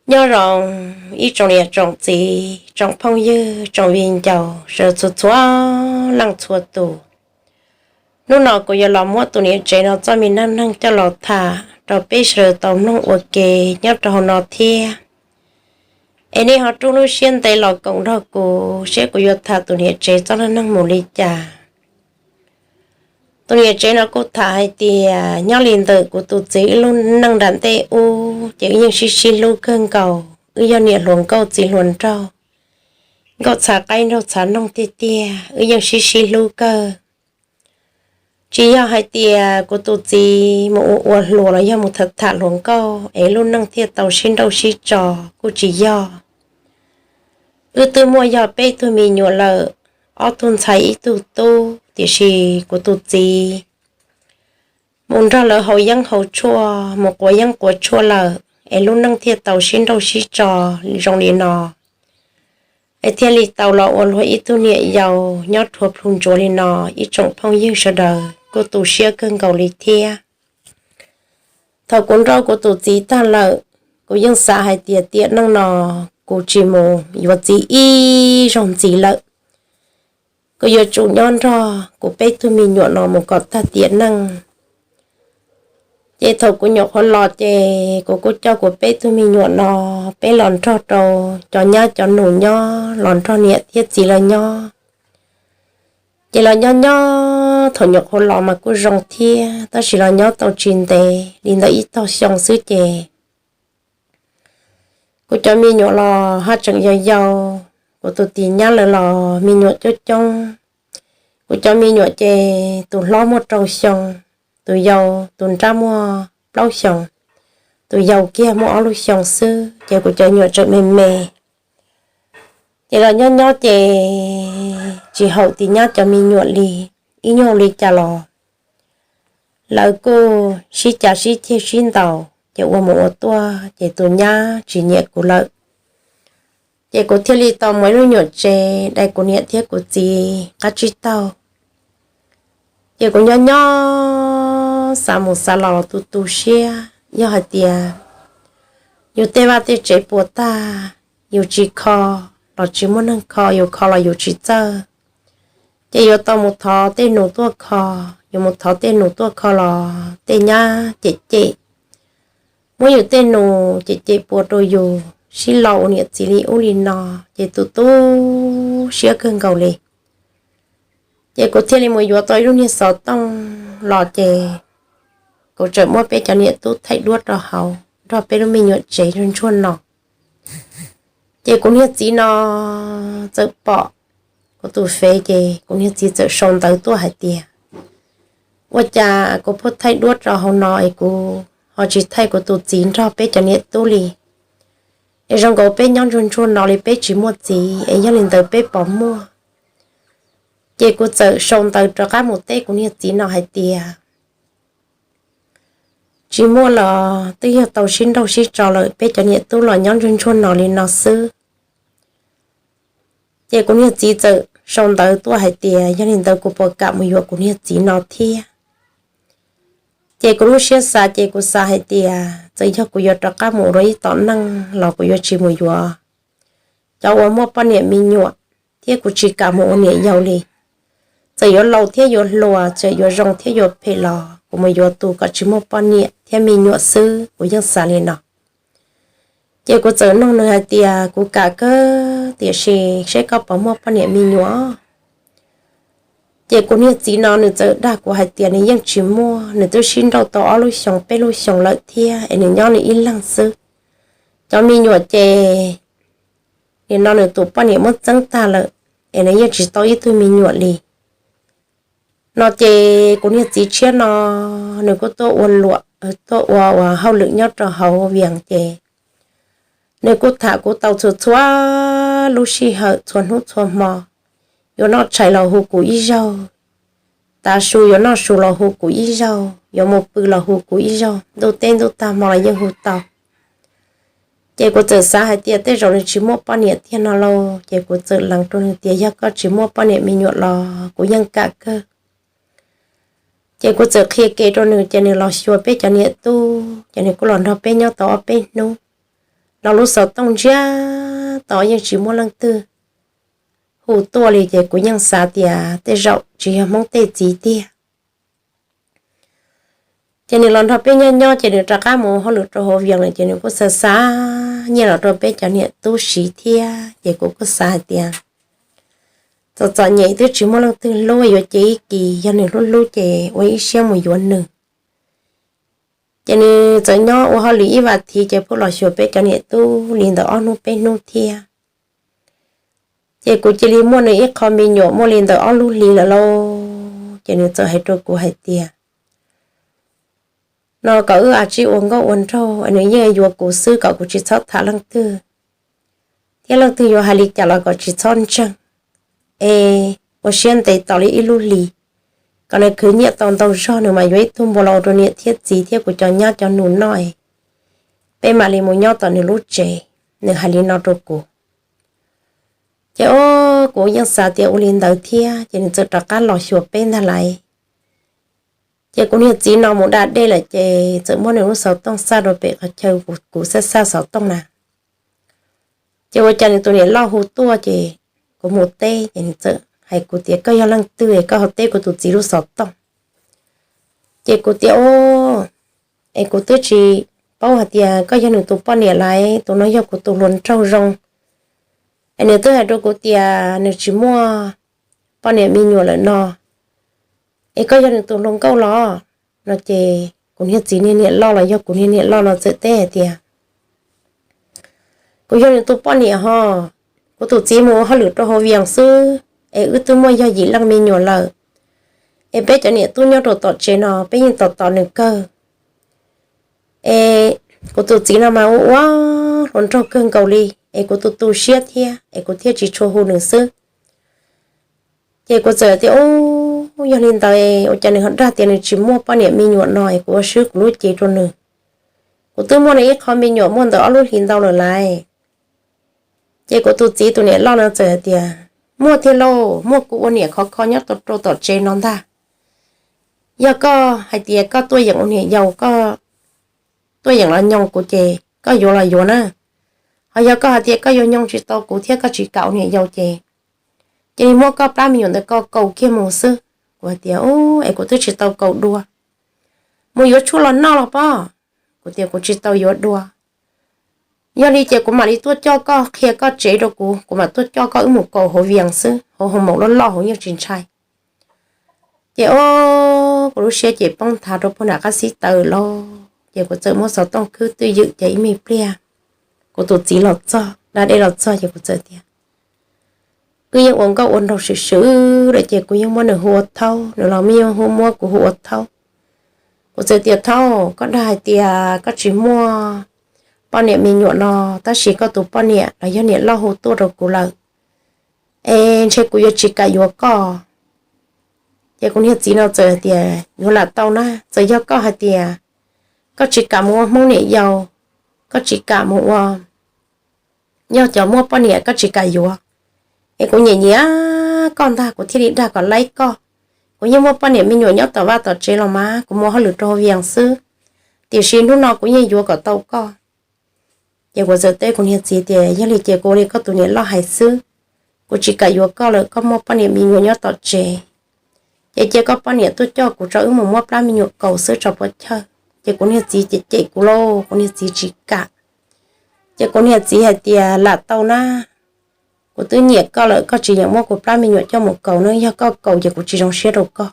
Nyob zoo ib tsoom niam tsoom txiv, tsoom phooj ywg, tsoom viv ncaus sawv txhua txhua leej txhua tus. Hnub no kuv yuav los muab tus niam tsev no txoj me neej neeg coj los tham rau peb sawv daws tau mloog ua ke nyob rau hauv no thiab. Es nej ho rub lub siab ntev los koom nrog kuv saib kuv yuav tham tus niam tsev txoj neej neeg mus li cas. Tus niam tsev no kuj tham hais tias nyob li ntawm kuv tus txiv wb lub neej nram ntej ub ces wb yeej sib sib hlub kawg nkaus, wb yog niam hluas nkauj txiv hluas nraug, nkauj txhav qaib nraug txhav noog tiag tiag, wb yeej sib sib hlub kawg. Tsis yog hais tias kuv tus txiv mus ua ua hluas los yog mus tham tham hluas nkauj es lub neej thiaj tau sib nrauj sib tso, kuj tsis yog. Wb twb muaj yog peb tug me nyuam lawm, ob tug ntxhais ib tug tub, tiam sis kuv tus txiv mus nrog lawv haus yeeb haus tshuaj, mus quav yeeb quav tshuaj lawm es lub neej thiaj tau sib nrauj sib tso zoo li no, es thiaj li tau los ua luag ib tug niam yau nyob rhuav plhu ntsuav li no. Ib tsoom phooj ywg sawv daws kuj tu siab kawg nkaus li thiab. Thaum kuv nrauj kuv tus txiv tag lawm, kuv yeej xav hais tias tiam neej no kuv tsis mus yuav txiv ib zaug ntxiv lawm. Kuv yuav tsum nyob nrog kuv peb tug me nyuam no mus kom tag tiam neej. Ces thaum kuv nyuam qhuav los ces kuv kuj coj kuv peb tug me nyuam no, peb los nrog rau cov nyab cov nus nyob, los nrog niam thiab txiv lawv nyob. Ces los nyob nyob thaum nyuam qhuav los mas kuj zoo thiab, tab sis los nyob tau tsis ntev li ntawm ib tog xyoo xwb ces kuv cov me nyuam los haj tseem yau yau. Kuv tus tij nyab lawv los me nyuam coob coob. Kuv cov me nyuam ces tus hlob muaj rau xyoo, tus yau, tus nrab muaj plaub xyoos, tus yau kiag muaj ob lub xyoo xwb, ces kuv cov nyuam tseem me me. Ces los nyob nyob ces tsis haum tij nyab cov me nyuam li, ib nyuag li cas los lawv kuj sib cav sib ceg sib ntaus, ces ua mus ua tuaj ces tus nyab tsis nyiam kuv lawm. Ces kuv thiaj li tau mus ib lub nyuam tsev dai kuv niam thiab kuv txiv qab tsib taug. Ces kuv nyob nyob xav mus xav los los tu tu siab, yog hais tias yus tej vaj tej tsev puas tag, yus tsis kho los tsis muaj neeg kho, yus kho los yus tsis txawj, ces yuav tau mus thov tej nus tuaj kho. Yus mus thov tej nus tuaj kho los tej nyab cem cem, muab yus tej nus cem cem puas rau yus sib lo ua niam txiv li ub li no, ces tu tu siab kawg nkaus li. Ces kuv thiaj li mus yuav tau ib lub niag xov tooj los ces kuv tseem muab peb cov niam tub thaij duab rau hauv nrog peb lub me nyuam tsev ntsuag ntsuag no. Ces kuv niag txiv no txawm pom kuv tus fev, ces kuv niag txiv txawm sau ntawv tuaj hais tias, ua cas kuv pheej thaij duab rau hauv no es kuv ho tsis thaij kuv tus txiv nrog peb cov niam tub li? Es zoo nkaus peb nyob ntsuag ntsuag no li peb tsis muaj txiv, es yog li ntawd peb puas muaj? Ces kuv txawm sau ntawv rov qab mus teb kuv niag txiv no hais tias, tsis muaj los twb yog tau sib nrauj sib tso lawm, peb cov niam tub los nyob ntsuag ntsuag no li no xwb. Ces kuv niag txiv txawm sau ntawv tuaj hais tias, yog li ntawd kuv puas kam mus yuav kuv niag txiv no thiab? Ces kuv lub siab xav ces kuv xav hais tias txawm yog kuv yuav rov qab mus ua ib tom neej los kuv yuav tsis mus yuav cov uas muaj poj niam me nyuam, thiab kuv tsis kam mus ua niam yau li. Txawm yuav laus thiab yuav hluas, txawm yuav zoo thiab yuav phem los kuv mus yuav tus kom tsis muaj poj niam thiab me nyuam xwb, kuv yeej xav li no. Ces kuv txawm nug nws hais tias, kuv kam kawg, tiam sis seb koj puas muaj poj niam me nyuam? Ces kuv niag txiv no nws txawm dag kuv hais tias nws yeej tsis muaj, nws twb sib nrauj tau ob lub xyoo peb lub xyoo lawm thiab es nws nyob nws ib leeg xwb. Cov me nyuam ces nim no nws tus poj niam muab txeeb tag lawm, es nws yeej tsis tau ib tug me nyuam li. No ces kuv niag txiv tshiab no nws kuj tuaj ua luam, tuaj ua ua hauj lwm nyob rau hauv Vias ces nws kuj tham kuv tau txhua txhua lub sij hawm txhua hnub txhua hmo. Yuav noj tshais los hu kuv ib zaug, tav su yuav noj su los hu kuv ib zaug, yuav mus pw los hu kuv ib zaug, ntuj teb ntuj tag hmo los yeej hu tau. Ces kuv txawm xav hais tias tej zaum nws tsis muaj poj niam tiag no lauj, ces kuv txawm lees rau nws tias yog koj tsis muaj poj niam me nyuam los kuv yeej kam kawg. Ces kuv txawm qhia kev rau nws, ces nws los xyuas peb cov niam tub, ces nws kuj los nrog peb nyob tau ob peb hnub. los lub xov tooj ntsiag to yeej tsis muaj leej twg hu tuaj li, ces kuv yeej xav tias tej zaum tsis yog Hmoob tej txiv tiag. Ces nws los nrog peb nyob nyob ces nws rov qab mus hauj lwm rau hauv Vias lawm, ces nws kuj xa xa nyiaj los rau peb cov niam tub siv thiab. Ces kuv kuj xav hais tias txom txom nyem twb tsis muaj leej twg hlub, yuav cia ib kis yog nws hlub hlub ces ua ib siab mus yuav nws. Ces nws txawm nyob ua hauj lwm ib vas thiv ces pheej los xyuas peb cov niam tub li ntawm ob hnub peb hnub thiab. Ces kuv cia li muaj nws ib qho me nyuam muaj li ntawm ob lub hlis lawm lauj. Ces nws txawm hais rau kuv hais tias, no kom wb a tsij ua nkauj ua nraug, nws yeej yuav kuv xwb kom kuv tsis txhob tham leej twg, thiab leej twg yuav hais li cas los kom tsis txhob ntseeg. Es ua siab ntev tos li ib lub hlis, kom nws khwv nyiaj tau ntau zog nws mam yuav ib tug npua los ua rau niam thiab txiv thiab kuv cov nyab cov nus noj, peb mam li mus nyob tom nws lub tsev. Nws hais li no rau kuv. Ces o, kuv yeej xav tias ua li ntawd thiab, ces nws txawm rov qab los xyuas peb ntag lauj. Ces kuv niag txiv no mus da dej lawm ces txawm muab nws lub xov tooj xa rau pem qhov chaw kuv xaj xaj xov tooj na. Ces ua cas nws tus niam loj hu tuaj ces kuv mus teb ces nws txawm hais kuv tias koj yog leej twg es koj ho teb kuv tus txiv lub xov tooj. Ces kuv tias o, es kuv twb tsis paub hais tias koj yog nws tus poj niam lauj, tus no yog kuv tus hluas nraug zoo. Es nws twb hais rau kuv tias nws tsis muaj poj niam me nyuam lawm no, es koj yog nws tus hluas nkauj los? No ces kuv niag txiv niag niam loj los yog kuv niag niam loj no txawm teb hais tias kuv yog nws tus poj niam ho, kuv tus txiv mus ua hauj lwm rau hauv Vias xwb, es wb twb muaj yog yim leej me nyuam lawm, es peb cov niam tub nyob rau tom tsev no peb yeej tos tos nws kawg. Es kuv tus txiv no mas ua ua hluas nraug kawg nkaus li, es kuv tu tu siab thiab es kuv thiaj tsis tshua hu nws xwb. Ces kuv txawm tias u, yog li ntawd ua cas nws ho dag tias nws tsis muaj poj niam me nyuam no es kuv ua swb kuv lub cev rau nws. Kuv twb muaj nws ib qho me nyuam muaj ntawm ob lub hlis ntau lawm lauj. Ces kuv tus txiv tus niam loj no txawm hais tias muaj tiag lauj, muaj kuv ua niam khov kho nyob rau tom tsev no ntag. Yog koj hais tias koj tuaj yeem ua niam yau, koj tuaj yeem los nyob kuv ces koj yuav los yuav na. Ho yog koj hais tias koj yuav nyob tsis tau kuv thiab koj tsis kam ua niam yau ces cia li muab koj plab me nyuam ntawd koj kaus kiag mus xwb. Kuv hais tias u, es kuv twb tsis tau kaus dua. Mus yuav tshuaj los noj los pob. Kuv tias kuv tsis tau yuav dua. Yog li ces kuv mam li tuaj coj koj, qhia koj tsev rau kuv, kuv mam tuaj coj koj wb mus kaus hauv Vias xwb, hauv hoo maum loj loj hauv yeej tsis ntshai. Ces o, kuv lub siab ces poob nthav rau puag nram qab xib taws lawm. Ces kuv txawm muab xov tooj khwb twj ywm ces ib me pliag kuv tus txiv los txog, da dej los txog ces kuv txawm tias wb yeej ua nkauj ua nraug swm swm lawm ces kuv yeej muab nws hu ua Thaub, nws los yeej hu, muab kuv hu ua Thaub. Kuv txawm tias Thaub, koj dag hais tias koj tsis muaj poj niam me nyuam no, tab sis koj tus poj niam los yog niam loj hu tuaj rau kuv lawm, es ntshe kuv yuav tsis kam yuav koj. Ces kuv niag txiv no txawm hais tias yuav lam tau na, txawm yog koj hais tias koj tsis kam mus ua Hmoob niam yau, koj tsis kam mus ua, yog cov muaj poj niam koj tsis kam yuav, es kuv nyiam nyiam koj ntag kuv thiaj li dag kom laib koj. Kuv yeej muaj poj niam me nyuam nyob tom vaj tom tsev los mas kuv mus hauj lwm rau hauv Vias xwb, tiam sis hnub no kuv yeej yuav kom tau koj. Ces kuv txawm teb kuv niag txiv tias yog li ces kuv ua li koj tus niam loj hais xwb, kuv tsis kam yuav koj lawm, koj muaj poj niam me nyuam nyob tom tsev. Ces cia koj poj niam tuaj coj kuv tso wb mus muab plab me nyuam kaus xwb tso puas chawj. Ces kuv niag txiv cem cem kuv lauj, kuv niag txiv tsis kam. Ces kuv niag txiv hais tias lam tau na, kuv twb nyiam koj lawm, koj tsis yeem muab kuv plab me nyuam coj mus kaus na, yog koj kaus ces kuv tsis zoo siab rau koj.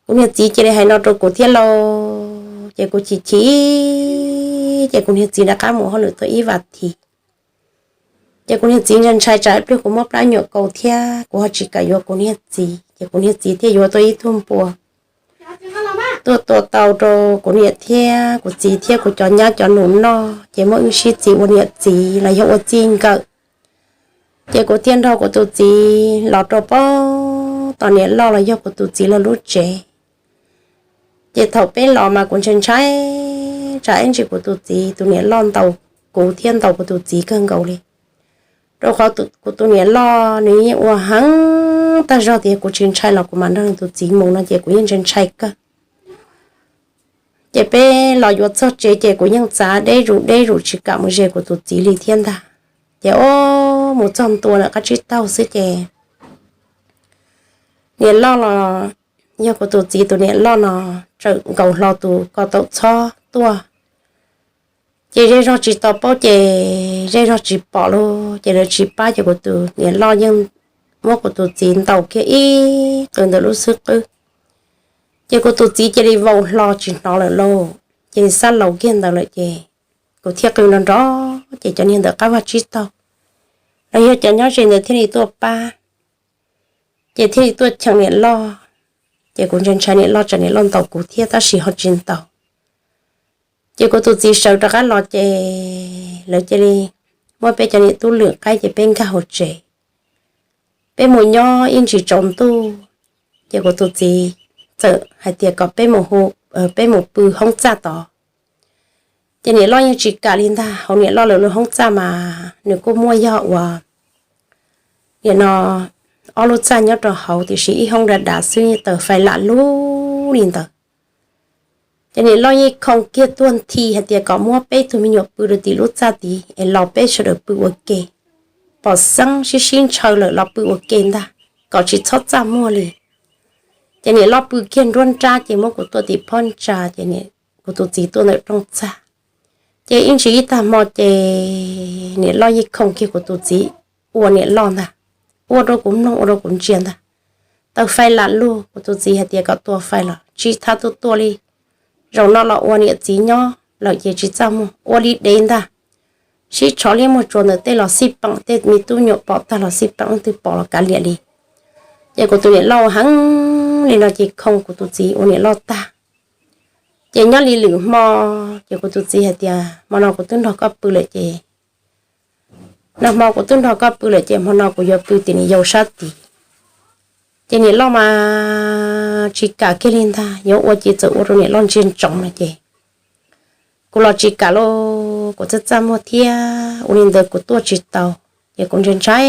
Kuv niag txiv cia li hais no rau kuv thiab lauj, ces kuv chim chim, ces kuv niag txiv rov qab mus hauj lwm tau ib vas thiv. Ces kuv niag txiv ntshai ntshai tsam ib pliag kuv muab plab nyuam kaus thiab kuv ho tsis kam yuav kuv niag txiv, ces kuv niag txiv thiaj yuav tau ib tug npua tuaj tua tau rau kuv niam thiab kuv txiv thiab kuv cov nyab cov nus noj, ces muab wb sib txiv ua niam txiv los yog ua txij nkawm. Ces kuv thiaj nrog kuv tus txiv los rau pem tos niam loj los yog kuv tus txiv lawv lub tsev. Ces thaum peb los mas kuv ntshai ntshai tsam ib ntsis kuv tus txiv tus niam loj ntaus kuv thiab ntaus kuv tus txiv kawg nkaus li, rau qhov kuv tus niam loj nws yeej ua heev tag zog tias kuv tsis ntshai los kuv mam nrog nws tus txiv mus no ces kuv yeej ntshai ntshai kawg. Ces peb los yuav txog tsev ces kuv yeej txav deb zus deb zus tsis kam mus ze kuv tus txiv li thiab ntag. Ces ob mus txog ntua lawm qab tsib taug xwb ces niam loj los, yog kuv tus txiv tus niam loj no, tseem nkaus hlo tus ko taum txhob tuaj. Ces zej zog tsis tau paub ces zej zog tsis pom lauj, ces lawv tsis pab ces kuv tus niam loj yeej muab kuv tus txiv ntaus kiag ib qw ntawm lub xub qwb. Ces kuv tus txiv cia li vau hlo tsis hnov lawm lauj, cia li xab laus kiag ntawd lawm ces kuv thiaj qw nrov nrov ces cov niag ntawm qab vaj tsib taug los yog cov nyob ze ntawd thiaj li tuaj pab. Ces thiaj li tuaj cheem niam loj. Ces kuv ntshai ntshai niam loj tsam niam loj ntaus kuv thiab tab sis ho tsis ntaus. Ces kuv tus txiv sawv rov qab los ces lawv cia li muab peb cov niam tub lwm qaib ces peb nkag hauv tsev. Peb mus nyob ib ntsis tsaus ntuj, ces kuv tus txiv txawm hais tias kom peb mus hu, peb mus pw hoob txaj tod. Ces niam loj yeej tsis kam li ntag, hauv niam loj lawv lub hoob txaj mas nws kuj muaj yog uas nim no ob lub txaj nyob rau hauv tiam sis ib hoob dav dav xwb, tawm fais lam lug li ntawd. Ces niam loj yeej khoo kiag tuag nthi hais tias kom muab peb tug me nyuam pw rau tim lub txaj tid es los peb sawv daws pw ua ke, pom xeeb sib sib ntshaw lawm los pw ua ke ntag, kom tsis txhob txaj muag li. Ces niam loj pw kiag nruab nrab ces muab kuv tua tim phab ntsa ces kuv tus txiv tuaj ntawm rooj txag. Ces ib ntsis ib tag hmo ces niam loj yeej khoo kiag kuv tus txiv ua niam loj ntag, ua rau kuv mloog ua rau kuv ntsia ntag. Tawm fais lam lug, kuv tus txiv hais tias kom tua fais los tsis txhob tuaj tua li, zaum no los ua niam txiv nyob lawm ces tsis txaj muag, ua li dev ntag. Sib tshov liab muag tsuas ntawm tej los xij peem, tej me tub nyuam pom tag los xij peem, leej twg pom los kav liam li. Ces kuv tus niam loj heev li no ces khoo kuv tus txiv ua niam loj tag. Ces nyob li lwm hmo, ces kuv tus txiv hais tias hmo no kuv twb nrog koj pw lawm ces, nag hmo kuv twb nrog koj pw lawm ces hmo no kuv yuav pw tim niam yau sab tid. Ces niam loj mas tsis kam kiag li ntag, yuav ua ces txawm ua rau niam loj ntsia ntsoov no ces kuv los tsis kam lauj, kuv txaj txaj muag thiab ua li ntawd kuv tuaj tsis tau, ces kuv ntshai ntshai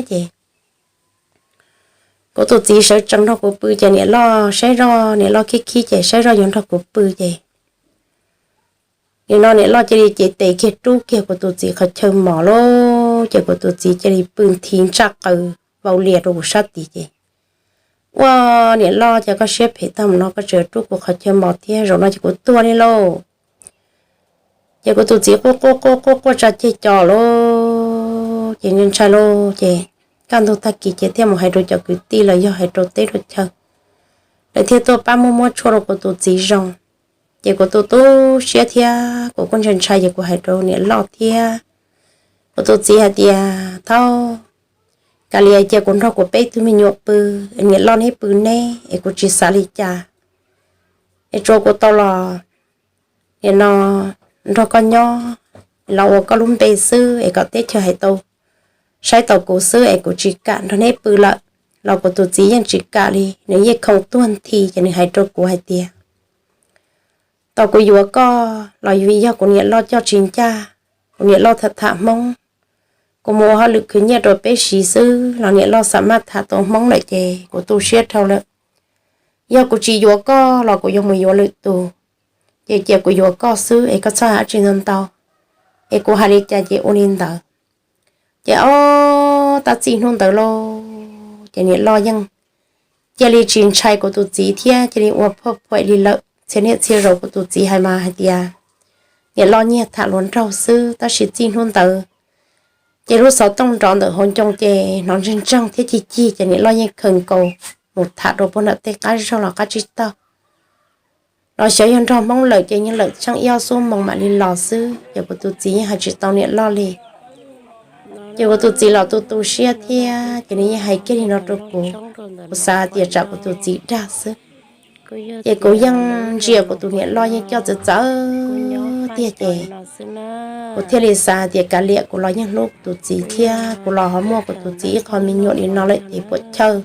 ces kuv tus txiv sawv tsees nrog kuv pw ces niam loj saib zoj, niam loj khib khib ces saib zoj yuav nrog kuv pw ces nim no niam loj cia li cev tes kiag rub kiag kuv tus txiv qhov chaw mos lauj, ces kuv tus txiv cia li pw nthi ntsaj qaws vau lias rau kuv sab tid ces, ua niam loj, ces koj siab phem tag mus no koj tseem rub kuv qhov chaw mos thiab, zaum no ces kuv tuag li lauj. Ces kuv tus txiv quaj quaj quaj quaj quaj tsa ceg co lauj, ces ntshai lauj, ces kaj ntug tag kis ces thiaj mus hais rau cov kwv tij los yog hais rau teb rau chaw, lawv thiaj tuaj pab muab muab tshuaj rau kuv tus txiv zoo. Ces kuv tu tu siab thiab kuv kuj ntshai ntshai ces kuv hais rau niam loj thiab kuv tus txiv hais tias, thaub, kav liam cia kuv nrog kuv peb tug me nyuam pw, niam loj neb pw neb es kuv tsis xav li cas, es tsuas kuv tau los nim no nrog koj nyob, los ua koj lub npe xwb es kom teb chaws hais tau, saib tau kuv xwb es kuv tsis kam nrog neb pw lawm. Los kuv tus txiv yeej tsis kam li, nws yeej khoo tuag nthi ces nws hais rau kuv hais tias, tau kuv yuav koj los vim yog kuv niam loj coj tsis ncaj, kuv niam loj tham tham Hmoob, kuv mus ua hauj lwm khwv nyiaj rau peb siv xwb los niam loj xa maj tham tau Hmoob lawm ces kuv tu siab dhau lawm. Yog kuv tsis yuav koj los kuv yuav mus yuav lwm tus, ces cia kuv yuav koj xwb es koj txhob hais dab tsi ntau ntau, es kuv hais li cas ces ua li ntawd. Ces ob tab txij hnub ntawd lauj, ces niam loj yeej cia li tsis ntshai kuv tus txiv thiab cia li ua phuaj phuam li lawm. Txhia niaj txhia zaus kuv tus txiv hais mas hais tias niam loj nyiag tham hluas nraug xwb, tab sis txij hnub ntawd ces lub xov tooj nrov ntawm hauv ncoo ces hnov ntseeg ntseeg thiab cig cig ces niam loj yeej khaws nkaus mus tham rau puag nram tej qab zog los qab tsib taug. Los xyov yog nrog Hmoob lawm ces yeej lawm tsheej ib ob xuab moos mam li los xwb, ces kuv tus txiv yeej hais tsis tau niam loj li. Ces kuv tus txiv los tu tu siab thiab ces nws yeej hais kiag li no rau kuv. Kuv xav tias tsam kuv tus txiv dag xwb, ces kuv yeej ntsia kuv tus niam loj yeej coj txawv txawv tiag ces kuv thiaj li xav tias kav liam, kuv los yeej hlub kuv tus txiv thiab kuv los ho muaj kuv tus txiv ib qho me nyuam li no lawm ces puam chawj.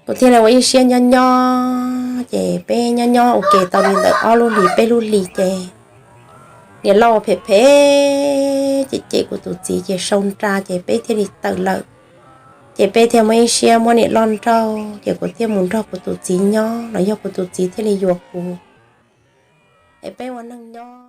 Kuv thiaj li ua ib siab nyob nyob ces peb nyob nyob ua ke tau li ntawm ob lub hlis peb lub hlis ces niam loj ua phem phem ces cem kuv tus txiv ces sau nra ces peb thiaj li tawm lawm. Ces peb thiaj muaj ib siab muab niam loj nrauj, ces kuv thiaj mus nrog kuv tus txiv nyob los yog kuv tus txiv thiaj li yuav kuv. Es peb ua neej nyob